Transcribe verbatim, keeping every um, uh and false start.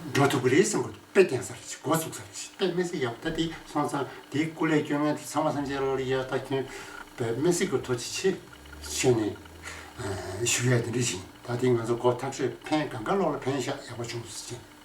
འགྲོ་ཐུབ་ཀྱི་རེད་བསམ་གི་འདུག་དཔེ་བསྟན་ས་རེད། འགོ་ཚུགས་ས་རེད། དཔེ་མི་སྲིད་ཡག་པོ། ད་དེ་སོང་ཙང་དེའི་སྐུ་ལས་སྐྱོན་མཁན་དེ་ཚང་མ་སེམས་ཅན་ལ་ཡ། ད་ཁྱོད་དཔེ་མི་སྲིད་ཀྱི་ཐུགས་རྗེ་ཆེ་ཞུས་ནས་ཞུ་ཡ་དེ་འདྲ་ཞིག་ད་དེ་ང་ཚོ་གོ་ཐག་ཆོད། ཕན་གང་ག་ལོག་ལ་ཕན་ཤག་ཡག་པོ་བྱུང་ཟེར་གྱིན།